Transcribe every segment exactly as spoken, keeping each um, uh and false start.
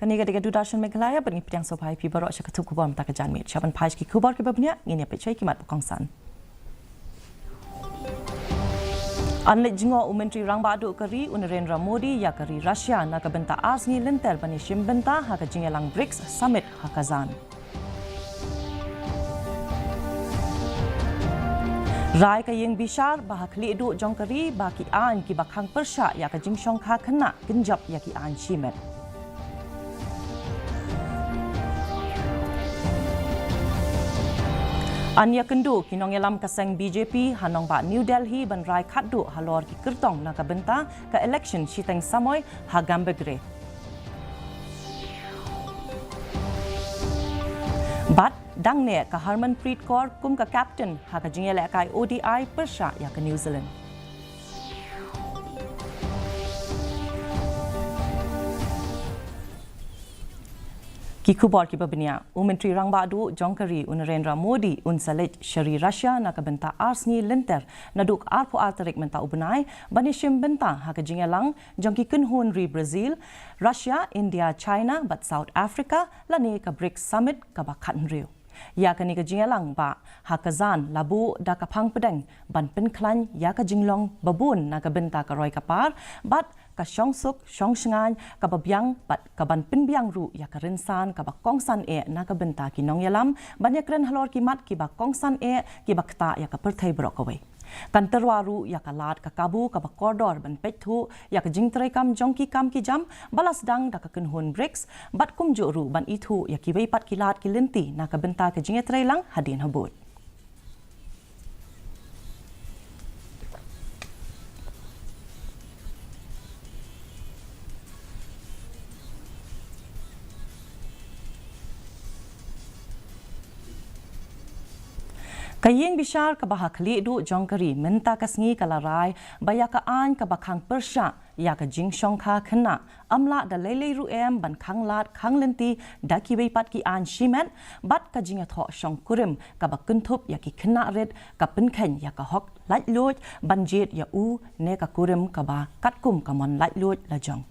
Kane ka dei ka Doordarshan Meghalaya, bad ngi pdiang sngewbha ïa phi baroh sha ka thup khubor mynta ka janmiet. Sha ban phai sha ki khubor kiba bniah, ngin ïa peit sha ki mat ba kongsan. Yn leit jngoh u Myntri Rangbah Duh ka ri u Narendra Modi ïa ka ri Russia na ka bynta ar sngi lynter ban ïashim bynta ha ka jingïalang BRICS Summit ha Kazan. Rai ka ïing bishar ba ha khlieh duh jong ka ri ba ki aiñ kiba khang pyrshah ïa ka jingshongkha khynnah kynjop ïa ki aiñ shimet. Yn ïakynduh ki nongïalam ka seng BJP ha nongbah New Delhi ban rai khatduh halor ki kyrtong na ka bynta ka election shiteng samoi ha Gambegre. Bad dang neh ka Harmanpreet Kaur kum ka captain ha ka jingïalehkai ODI pyrshah ïa ka New Zealand. Ki khubor kiba bniah. U Myntri Rangbah Duh jong ka ri u Narendra Modi un sa leit sha ri Russia na ka bynta ar sngi lynter naduh ka arphew ar tarik mynta u bnai ban ïashim bynta ha ka jingïalang jong ki kynhun ri Brazil, Russia, India, China bad South Africa lane ka BRICS Summit kaba khathynriew. Ïa kane ka jingïalang ba ha Kazan la buh da ka phang pdeng ban pynkhlaiñ ïa ka jinglong babun na ka bynta ka roi ka par bad ka shongsuk shongshngaiñ kaba biang bad kaban pynbiang ruh ïa ka rynsan kaba kongsan eh na ka bynta ki nongïalam ban ïakren halor ki mat kiba kongsan eh kiba ktah ïa ka pyrthei baroh kawei. Kan tyrwa ruh ïa ka lad ka kabu kaba kordor ban peit thuh ïa ka jingtreikam jong ki kam ki jam ba la sdang da ka kynhun BRICS bad kumjuh ruh ban ithuh ïa kiwei pat ki lad ki lynti na ka bynta ka jingïatreilang hadien habud. Ka ïing bishar kaba ha khlieh duh jong ka ri mynta ka sngi ka la rai ba ïa ka aiñ kaba khang pyrshah ïa ka jingshongkha khynnah ym lah da lei lei ruh em ban khang lad khang lynti da kiwei pat ki aiñ shimet bad ka jingïathoh shongkurim kaba kynthup ïa ki khynnah rit ka pynkheiñ ïa ka hok laitluid ban jied ïa u ne ka kurim kaba katkum ka mon laitluid la jong.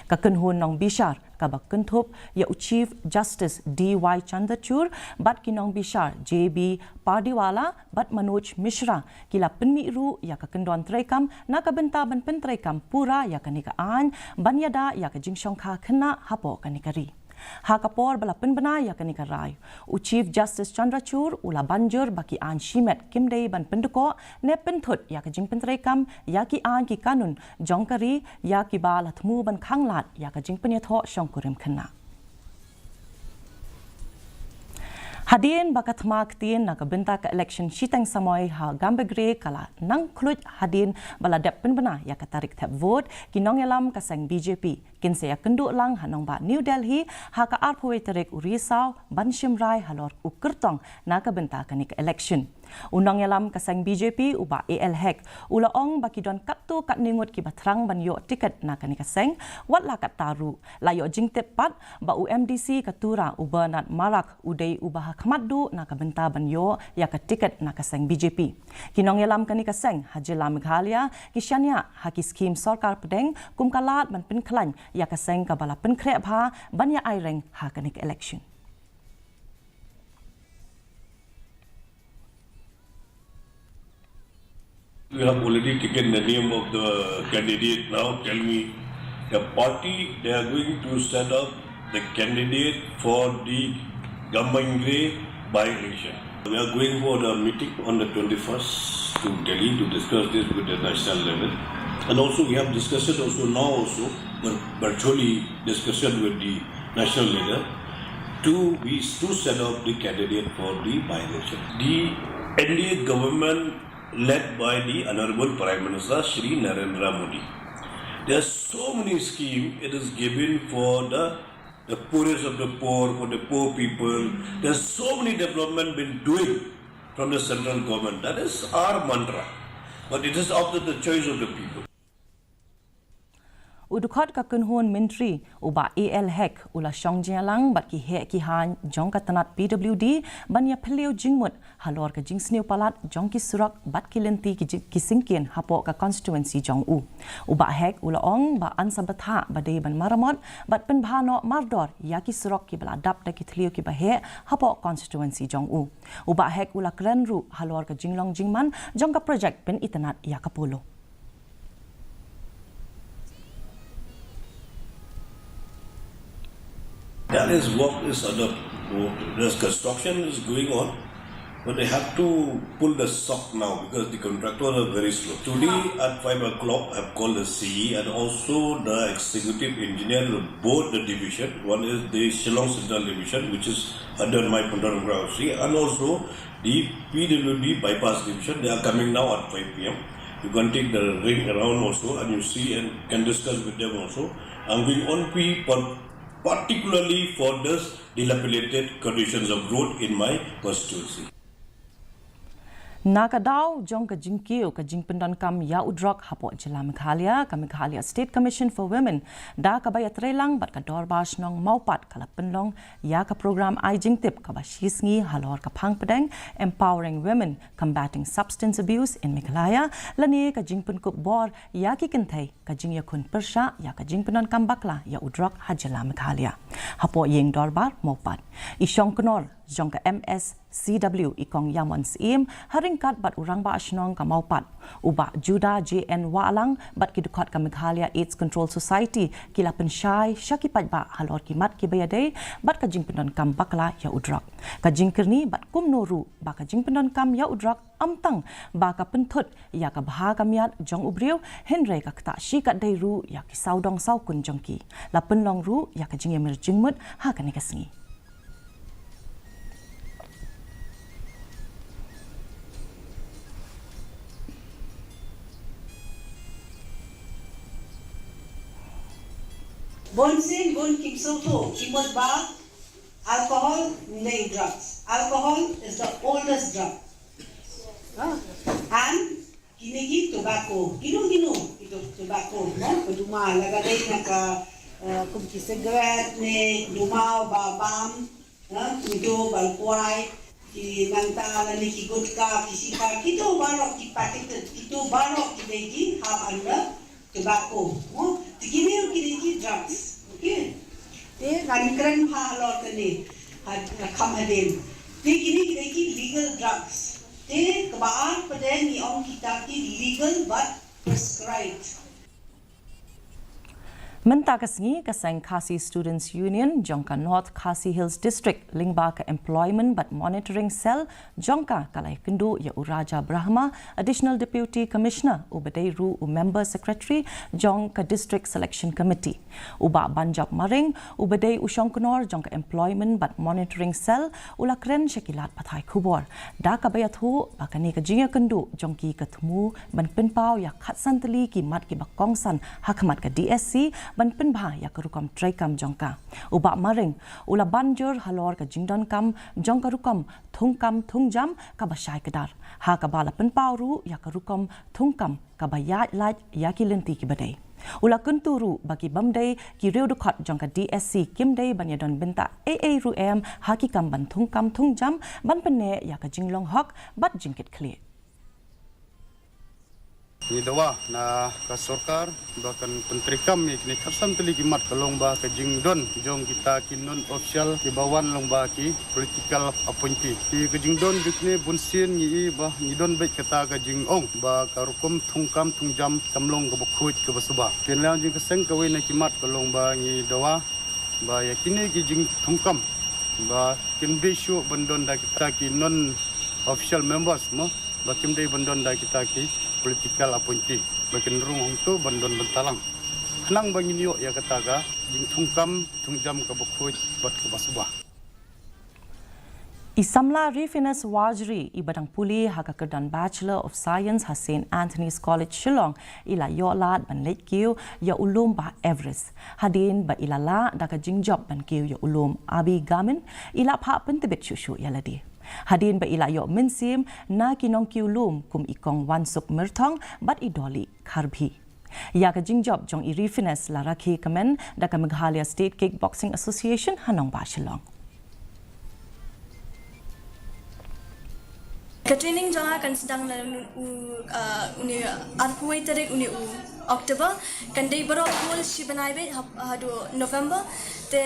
Ka kynhun nongbishar kaba kynthup ïa u Chief Justice D Y Chandrachud bad ki nongbishar J B Pardiwala bad Manoj Mishra ki la pynmih ruh ïa ka kyndon treikam na ka bynta ban pyntreikam pura ïa kane ka aiñ ban ïada ïa ka jingshongkha khynnah hapoh kane ka ri. Ha ka por ba la pynbna ïa kane ka rai, u Chief Justice Chandrachud u la ban jur ba ki aiñ shimet kim dei ban pyndukoh ne pynthut ïa ka jingpyntreikam ïa ki aiñ ki kanun jong ka ri ïa kiba la thmu ban khang lad ïa ka jingpynïathoh shongkurim khynnah. Hadien ba ka thma ktien na ka bynta ka election shiteng samoi ha Gambegre ka la nang khluit hadien ba la dep pynbna ïa ka tarik thep vote, ki nongïalam ka seng BJP kin sa ïakynduh lang ha nongbah New Delhi ha ka arphew wei tarik u Risaw ban shim rai halor u kyrtong na ka bynta kane ka election. U nongïalam ka seng BJP u Bah A L Hek u la ong ba ki don katto katne ngut kiba thrang ban ïoh tiket na kane ka seng, wat la katta ruh la ïoh jingtip pat ba u MDC ka Tura u Bernard Marak u dei uba ha khmat duh na ka bynta ban ïoh ïa ka tiket na ka seng BJP. Ki nongïalam kane ka seng ha jylla Meghalaya ki shaniah ha ki skhim sorkar pdeng kum ka lad ban pynkhlaiñ ïa ka seng kaba la pynkhreh bha ban ïa aireng ha kane ka election. You have already taken the name of the candidate. Now tell me, the party, they are going to set up the candidate for the Gambegre by-election. We are going for the meeting on the twenty-first to Delhi to discuss this with the national level. And also we have discussion also now also, but virtually discussion with the national leader to be, to set up the candidate for the by-election. The N D A government led by the Honorable Prime Minister Shri Narendra Modi. There are so many schemes it is given for the, the poorest of the poor, for the poor people. There are so many development been doing from the central government. That is our mantra. But it is up to the choice of the people. U dkhot ka kynhun myntri, u Bah A L Hek, u la shong jingïalang bad ki heh ki haiñ jong ka tnat P W D ban ïa phylliew jingmut halor ka jingsniew palat jong ki surok bad ki lynti ki, ki syngkien hapoh ka constituency jong u. U Bah Hek u la ong ba yn sa bthah ba dei ban maramot bad pynbha noh mardor ïa ki surok kiba la dap da ki thliew kiba heh hapoh constituency jong u. U Bah Hek u la kren ruh halor ka jinglong jingman jong ka project pynitynnad ïa ka polo. That is work is under, this construction is going on, but they have to pull the stock now because the contractors are very slow. Today at five o'clock, I've called the C E and also the executive engineer of both the division. One is the Shillong Central Division, which is under my control, and also the P W D Bypass Division. They are coming now at five p m. You can take the ring around also, and you see and can discuss with them also. I'm going on P for particularly for this dilapidated conditions of road in my constituency. Na ka daw jong ka jingkiew ka jingpyndonkam ïa u drok hapoh jylla Meghalaya, ka Meghalaya State Commission for Women, da kaba ïatreilang bad ka Dorbar Shnong Mawpat, ka la pynlong ïa ka program ai jingtip kaba shi sngi halor ka phang pdeng Empowering Women Combating Substance Abuse in Meghalaya, lane ka jingpynkup bor ïa ki kynthei ka jingïakhun pyrshah ïa ka jingpyndonkam bakla ïa u drok ha jylla Meghalaya. Hapoh ïing dorbar Mawpat, i shongknor jong ka M S C W, i Kong Yamon Syiem, ha ryngkat bad u Rangbah Shnong ka Mawpat, u Bah Judah J N Wahlang, bad ki dkhot ka Meghalaya AIDS Control Society, ki la pynshai sha ki paidbah halor ki mat kiba ïadei bad ka jingpyndonkam bakla ïa u drok. Ka jingkyrni bad kumno ruh ba ka jingpyndonkam ïa u drok ym tang ba ka pynthut ïa ka bha ka miat jong u briew, hynrei ka ktah shi katdei ruh ïa ki sawdong sawkun jong ki. La pynlong ruh ïa ka jingïamir jingmut ha kane ka sngi. Bun sien bun kim sngewthuh, ki mut ba alcohol ym dei drugs. Alcohol is the oldest drug. Huh? And kine ki tobacco, kino kino ki to-, tobacco, no? Ka duma, lada dei na ka, eh, kum ki cigarette ne duma ba bam, eh, kito ba kwai, ki nangta lane ki gutka, ki shisha, kito baroh ki packet, kito baroh ki dei ki hap under tobacco, mo? Te kine ki dei ki drugs, okay? Te ngan kren bha halor kane ha, ha kham hadien. Te kine ki dei ki legal drugs. Te kaba ar pat de ngi ong kita ki legal bad prescribed. Mynta ka sngi ka seng Khasi Students Union jong ka North Khasi Hills District lyngba ka Employment bad Monitoring Cell jong ka, ka la ïakynduh ïa u Raja Brahma, Additional Deputy Commissioner, uba dei ruh u Member Secretary jong ka District Selection Committee. U Bah Banjop Maring, uba dei u shongknor jong ka Employment bad Monitoring Cell, u la kren sha ki lad pathai khubor da kaba ïathuh ba kane ka jingïakynduh jong ki ka thmu ban pynpaw ïa khatsan tylli ki mat kiba kongsan ha khmat ka D S C ban pynbha ïa ka rukom treikam jong ka. U Bah Maring u la ban jur halor ka jingdonkam jong ka rukom thungkam thungjam kaba shai kdar, ha kaba la pynpaw ruh ïa ka rukom thungkam kaba ïaid lait ïa ki lynti kiba dei. U la kyntu ruh ba ki bym dei ki riew dkhot jong ka D S C kim dei ban ïadon bynta ei ei ruh em ha ki kam ban thungkam thungjam ban pynneh ïa ka jinglong hok bad jingkitkhlieh. Ngi dawa na ka sorkar ba kan pyntreikam ïa kine khatsan tylli ki mat, ka long ba ka jingdon jong kita ki non official kiba wan long ba ki political appointee. Ki, ka jingdon jong kine bun sien ngi i ba ngi don beit kata ka jingong ba ka rukom thungkam thungjam kam long kaba khuid kaba suba. Kin lang jong ka seng, kawei na ki mat ka long ba ngi dawa ba ïa kine ki jingthungkam ba kim dei shuh ban don da kita ki non official members, mo, ba kim dei ban don da kita ki political appointee, ba kin rung hangto ban don bynta lang, khnang ba ngin ïoh ïa kata ka jingthungkam thungjam kaba khuid bad kaba suba. I samla Rifinus Warjri, iba dang pule ha ka kyrdan Bachelor of Science ha Saint Anthony's College Shillong, i la ïoh lad ban leit kiew ïa u lum Bah Everest. Hadien ba i la lah da ka jingjop ban kiew ïa u lum Abigamin, i la phah pyntbit shuh shuh ïa lade. Hadien ba i la ïoh mynsiem na ki nongkiew lum kum i Kong Wansuk Myrthong bad i Dolly Kharbhi. Ïa ka jingjop jong i Rifiness la rakhe kmen da ka Meghalaya State Kickboxing Association ha nongbah Shillong. Ka training jong nga kan sdang na u, u, uh, une arphew tarik une u October. Kan dei baroh kol shi bnai beit hap-, haduh November. Te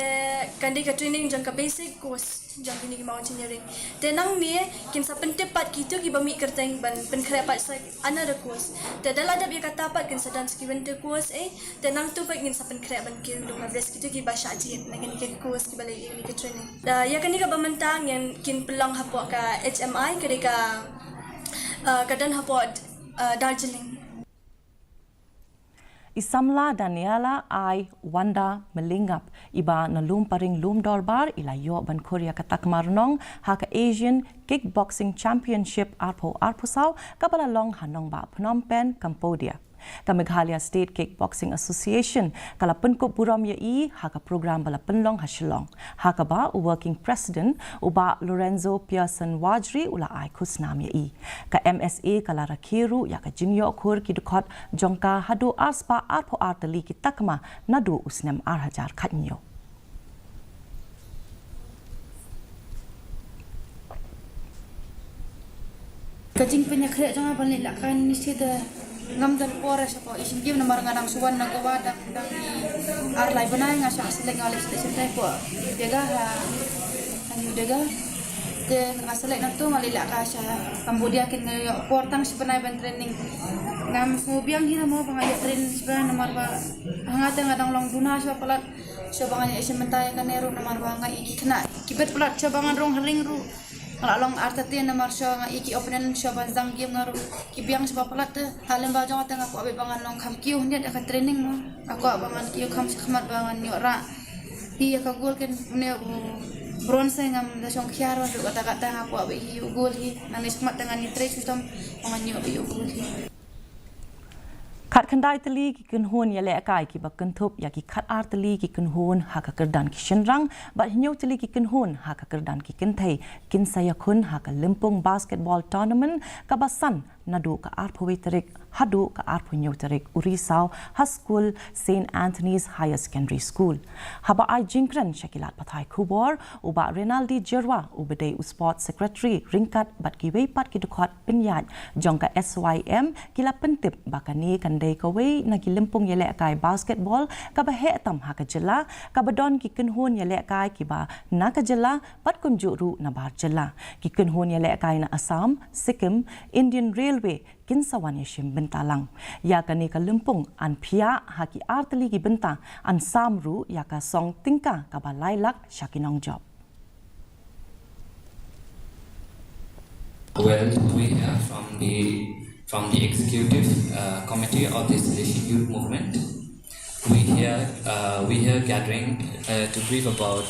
kan dei ka training jong ka basic course jong kine ki mountaineering. Te nangne kin sa pyntip pat kito kiba mih kyrteng ban pynkhreh pat sa another course. Te da la dep ïa kata pat kin sa don sa ki winter course, eh. Te nangta pat ngin sa pynkhreh ban kiew lum ha best kito kiba shah jied na kine ki course kiba la ïa kine ki training. Da ïa kane kaba mynta ngin kin pynlong hapoh ka H M I, ka dei ka, uh, ka don hapoh, uh, Darjeeling. I samla Daniela I Wanda Melingap, iba na Lum Paring Lum Dorbar, i la ïoh ban khur ïa ka takma rnong ha ka Asian Kickboxing Championship arphew arphew saw, kaba la long ha nongbah Phnom Penh, Cambodia. Ka Meghalaya State Kickboxing Association ka la pynkup burom ïa i ha ka program ba la pynlong ha Shillong, ha kaba u Working President, u Bah Lorenzo Pearson Wajri, u la ai khusnam ïa i. Ka M S A ka la rakhe ruh ïa ka jingïoh khur ki dkhot jong ka haduh arspah arphew ar tylli ki takma naduh u snem ar hajar khathynñiew. Ka jingpynïakhleh jong nga ban leh lakhan ni shi te ngam don por sha ko Asian Game namar nga dang shu wan na Goa dang, dang ar lai bnai nga shah select nga leh selection te ko Dega ha, ha New Dega. Te nga select nangtu nga leh lakha sha Cambodia kin nga ïoh por tang shi bnai ban training. Ngam sngewbiang hi na mo ba nga ïoh train shi bnai namar ba ha nga te nga dang long duna sha palat. Sha ba ngan ïa shim bynta ïa kane ruh namar ba nga ïa ki khynnah ki bet palat sha ba ngan rung ha ring ruh. Nga la long artatien namar sha nga ïa ki opponent sha ban sdang game nga ruh ki biang sha ba palat te. Ha lem ba jong nga te nga kwah beit ba ngan long kham kiew hynrei ïa ka training mo. Nga kwah ba ngan kiew kham shakhmat ba ngan ïoh rah hi ïa ka gold kin une u bronze ngam da shong khia ruh kata kata nga kwah beit hi u gold hi. Nangne shakhmat te ngan ïa trei shitom ba ngan ïoh beit u gold hi. Khatkhyndai tylli ki kynhun ïalehkai kiba kynthup ïa ki khatar tylli ki kynhun ha ka kyrdan ki shynrang bad hynñiew tylli ki kynhun ha ka kyrdan ki kynthei kin sa ïakhun ha ka Lympung Basketball Tournament kaba san naduh ka arphew wei tarik haduh ka arphew hynñiew tarik u Risaw ha skul Saint Anthony's Higher Secondary School. Haba ai jingkren sha ki lad pathai khubor, u Bah Renaldi Jyrwa uba dei u Sports Secretary ryngkat bad kiwei pat ki dkhot pynïaid jong ka S Y M ki la pyntip ba kane kan dei kawei na ki lympung ïalehkai basketball kaba heh tam ha ka jylla, kaba don ki kynhun ïalehkai kiba na ka jylla bad kumjuh ruh na bar jylla. Ki kynhun ïalehkai na Assam, Sikkim, Indian Railway kin sa wan ïashim bynta lang. Ïa kane ka lympung yn phiah ha ki ar tylli ki bynta, yn sam ruh ïa ka song tyngka kaba lai lak sha ki nongjop. Well, we hear from the, from the executive, uh, committee of the Salesian Youth Movement. We here, uh, we here gathering, uh, to brief about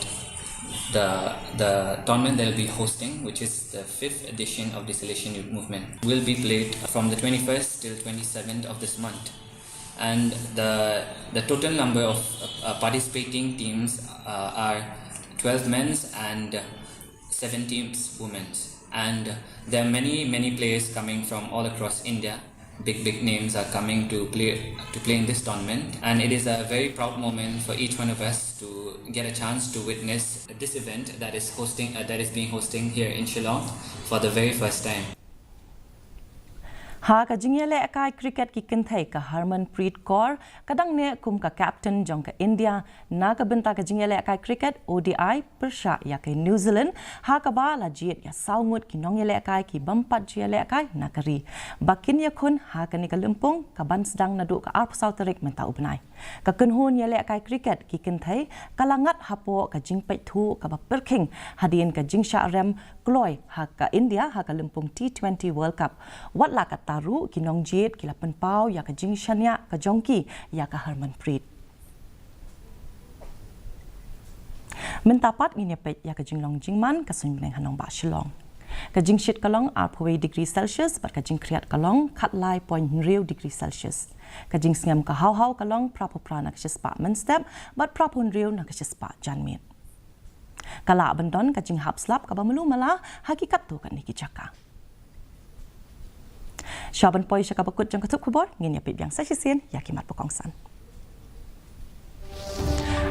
the, the tournament they'll be hosting, which is the fifth edition of the Salesian Youth Movement. Will be played from the twenty-first till twenty-seventh of this month. And the, the total number of, uh, participating teams, uh, are twelve men's and seven teams women's. And there are many, many players coming from all across India. Big, big names are coming to play, to play in this tournament. And it is a very proud moment for each one of us to get a chance to witness this event that is hosting, uh, that is being hosting here in Shillong for the very first time. Ha ka jingïalehkai cricket ki kynthei ka Harmanpreet Kaur ka dang neh kum ka captain jong ka India na ka bynta ka jingïalehkai cricket O D I pyrshah ïa ka New Zealand, ha kaba la jied ïa saw ngut ki nongïalehkai ki bym pat ju ïalehkai na ka ri ba kin ïakhun ha kane ka lympung kaban sdang naduh ka arphew saw tarik mynta u bnai. Ka kynhun ïalehkai cricket ki kynthei ka la ngat hapoh ka jingpeit thuh kaba pyrkhing hadien ka jingshah rem kloi ha ka India ha ka lympung T twenty World Cup. Wat la katta ruh ki nongjied ki la pynpaw ïa ka jingshaniah ka jong ki ïa ka Harmanpreet. Mynta pat ngin ïa peit ïa ka jinglong jingman ka suiñbneng ha nongbah Shillong. Ka jingshit ka long arphew wei degree Celsius bad ka jingkhriat ka long khatlai point hynriew degree Celsius. Ka jingsngem ka haw haw ka long phraphew phra na ka shispah mynstep bad phraphew hynriew na ka shispah janmiet. Ka lah ban don ka jinghap slap kaba malu mala ha ki katto katne ki jaka. Sha ban poi sha kaba kut jong ka thup khubor, ngin ïa peit biang sa shisien ïa ki mat ba kongsan.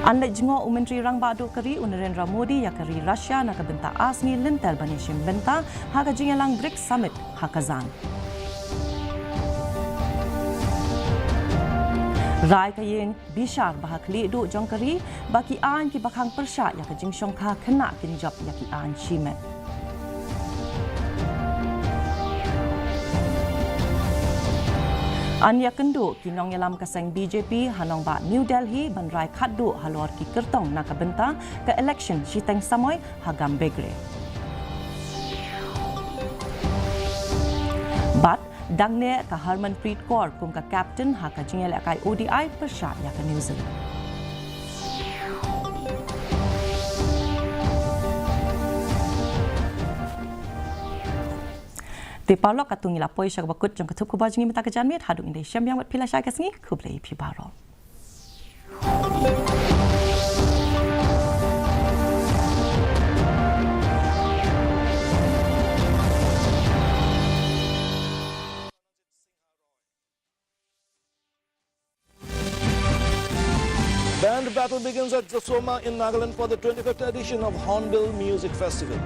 An leit jngoh u Myntri Rangbah Duh ka ri u Narendra Modi ïa ka ri Russia na ka bynta ar sngi lynter ban ïashim bynta ha ka jingïalang BRICS Summit ha Kazan. Rai ka ïing bishar ba ha khlieh duh jong ka ri ba ki aiñ kiba khang pyrshah ïa ka jingshongkha khynnah kin jop ïa ki aiñ shimet. An ïakynduh ki nongïalam ka seng B J P ha nongbah New Delhi ban rai khatduh halor ki kyrtong na ka bynta ka election shiteng samoi ha Gambegre. Bad dang neh ka Harmanpreet Kaur kum ka captain ha ka jingïalehkai O D I pyrshah ïa ka New Zealand. Te paralok, katto ngi la poi sha kaba kut jong ka thup khubor jong ngi mynta ka janmiet, haduh ngin da ïashem biang bad phi lashai ka sngi, khublei ïa phi baroh. Band battle begins at Jasoma in Nagaland for the twenty-fifth edition of Hornbill Music Festival.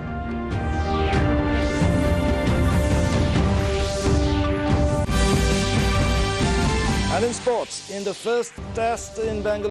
And in sports, in the first test in Bangalore,